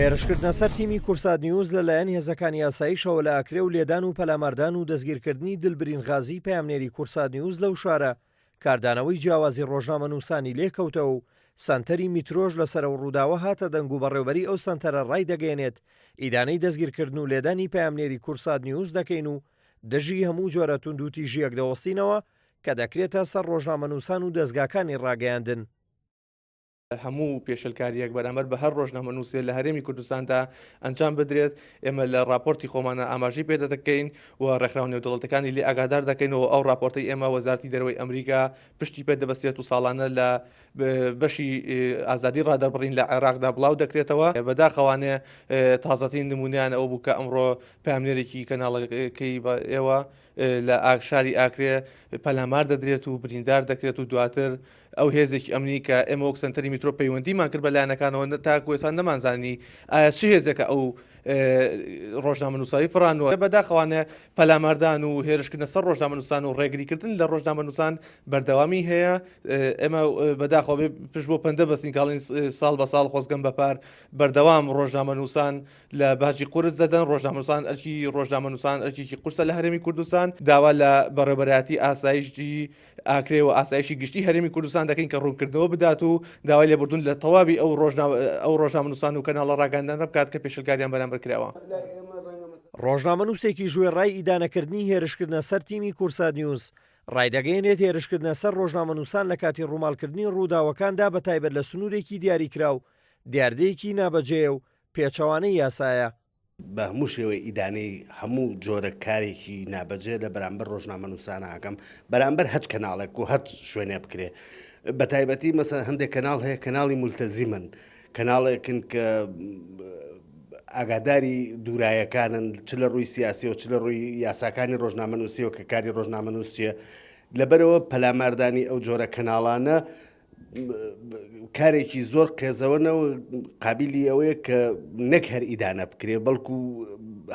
هێرشکردنە سەر تیمی کوردسات نیوز لە لایەن هێزەکانی ئاسایشەوە لە ئاکرێ و لێدان و پەلاماردان و دەستگیرکردنی دلبرین غازی پەیامنێری کوردسات نیوز لەو شارە کاردانەوەی جیاوازی ڕۆژنامەنووسانی لێکەوتەوە و سەنتەری میترۆش لەسەر ئەو ڕووداوە هاتە دەنگ و بەڕێوبەری ئەو سەنتەرە ڕایدەگەیەنێت ئیدانەی دەستگیرکردن و لێدانی پەیامنێری کوردسات نیوز دەکەین و دژی هەموو جۆرە توندوتیژییەک دەوەستینەوە کە دەکرێتە سەر ڕۆژنامەنووسان و دەزگاکانی ڕاگەیاندن. هەموو پێشێلکارییەک بەرامبەر بە هەر ڕۆژنامەنووسێ لە هەرێمی کوردستاندا ئەنجام بدرێت، ئێمە لە ڕاپۆرتی خۆمانە ئاماژەی پێ دەکەین و ڕێکخراوە نێودەوڵەتەکانی لێ ئاگادار دەکەینەوە، ئەو ڕاپۆرتەی ئێمە وەزارەتی دەرەوەی ئەمریکا پشتی پێ دەبەستێت و ساڵانە لە بەشی ئازادی ڕادەربڕین لە عێراقدا بڵاو دەکرێتەوە. بەداخەوانێ تازەترین نموونەیان ئەوە بوو کە ئەمڕۆ پەیامنێرێکی کەناڵەکەی ئێوە لە شاری ئاکرێ پەلامار دەدرێت و بریندار دەکرێت و دواتر ئەو هێزێکی ئەمنی کە ئێمە وەک سەنتەری میترۆ پەیوەندیمان کرد بە لایەنەکانەوە تاکو ئێستا نەمانزانی ئایا چ هێزێکە ئەو ڕۆژنامەنووسایی فڕانوە بەداخەوانە پەلاماردان و هێرشکردنە سەر ڕۆژنامەنووسان و ڕێگریکردن لە ڕۆژنامەنووسان بەردەوامی هەیە ئێمە بەداخەوە بێ پشت بۆ پەندە بەستین کاڵین ساڵ بە ساڵ خۆزگەم بەپار بەردەوام ڕۆژنامەنووسان لە باجی قورس دەدەن، ڕۆژنامەنووسان ئەرکی ڕۆژنامەنووسان ئەرکێکی قورسە لە هەرێمی کوردستان، داوا لە بەڕێوەبەرایەتی ئاسایشی ئاکرێ و ئاسایشی گشتی هەرێمی کوردستان دەکەین کە ڕوونکردنەوە بدات و داوای لێبوردن لە تەواوی ئەو ئەو ڕۆژنامەنووسان و کەناڵە ڕاگەیاندنانە بکات کە پێشێلکاریان بەرامبەر کراوە. ڕۆژنامەنووسێکیش وێڕای ئیدانەکردنی هێرشکردنە سەر تیمی کوردسات نیوز، ڕایدەگەیەنێت هێرشکردنە سەر ڕۆژنامەنووسان لە کاتی ڕووماڵکردنی ڕووداوەکاندا بەتایبەت لە سنوورێکی دیاریکراو دیاردەیەکی نابەجێیە و پێچەوانەی یاسایە. بە هەموو شێوەی ئیدانەی هەموو جۆرە کارێکی نابەجێ لە بەرامبەر ڕۆژنامەنووسانە ئەکەم بەرامبەر هەچ کەناڵێک و هەچ شوێنێ بکرێ بە تایبەتی مەسەن هەندێک کەناڵ هەیە کەناڵی مولتەزیمن کەناڵێکن کە ئاگاداری دوورایەکانن چ لە ڕووی سیاسیەوە چ لە ڕووی یاساکانی ڕۆژنامەنووسیەوە کە کاری ڕۆژنامەنووس چیە لەبەرەوە پەلاماردانی ئەو جۆرە کەناڵانە کارێکی زۆر قێزەوەنە و قابلی ئەوەیە کە نەک هەر ئیدانە بکرێ بەڵکو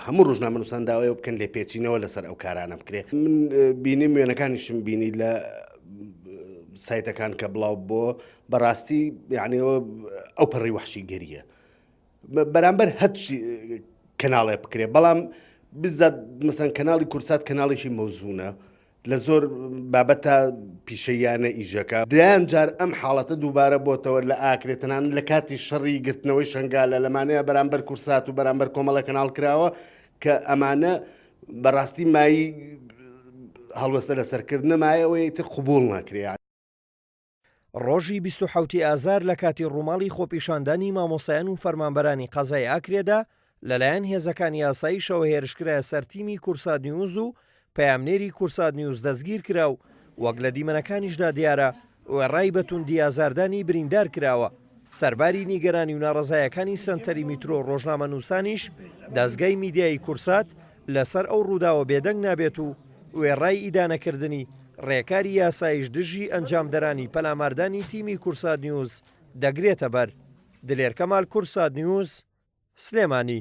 هەموو ڕژنامەنووسان داوای بکەن لێ پێچینەوە لەسەر ئەو کارانە بکرێ من بینیم وێنەکانیشم بینی لە سایتەکان کە بڵاو بۆ بەڕاستی یعنیەوە ئەو پەڕی وحشی گەریە بەرامبەر هەچ کەناڵێ بکرێ بەڵام بزات مەسەن کەناڵی کورسات کەناڵێکی مەوزونە لە زۆر بابەتە پیشەییانە ئیشەکە دەیان جار ئەم حاڵەتە دووبارە بۆتەوە لە ئاکرێ تەنانەت لە کاتی شەڕی گرتنەوەی شەنگالە لەمانەیە بەرامبەر کورسات و بەرامبەر کۆمەڵە کەناڵ کراوە کە ئەمانە بەڕاستی مایی هەڵوەستە لەسەرکردنە مایە ئەوەی تر قوبوڵ ناکرێ. ڕۆژی 27 ی ئازار لە کاتی ڕووماڵی خۆپیشاندانی مامۆستایان و فەرمانبەرانی قەزای ئاکرێدا لەلایەن هێزەکانی ئاسایشەوە هێرشکرایە سەر تیمی کوردسات نیوز و پەیامنێری کوردسات نیوز دەستگیرکرا و وەک لە دیمەنەکانیشدا دیارە وێڕای بە توندی ئازاردانی بریندار کراوە. سەرباری نیگەرانی و ناڕەزایەکانی سەنتەری میترۆ و ڕۆژنامەنووسانیش، دەزگای میدیایی کوردسات لەسەر ئەو ڕووداوە بێدەنگ نابێت و وێڕای ئیدانەکردنی، ڕێکاری یاساییش دژی ئەنجامدەرانی پەلاماردانی تیمی کوردسات نیوز دەگرێتەبەر. دلێر کەمال کوردسات نیوز، سلێمانی.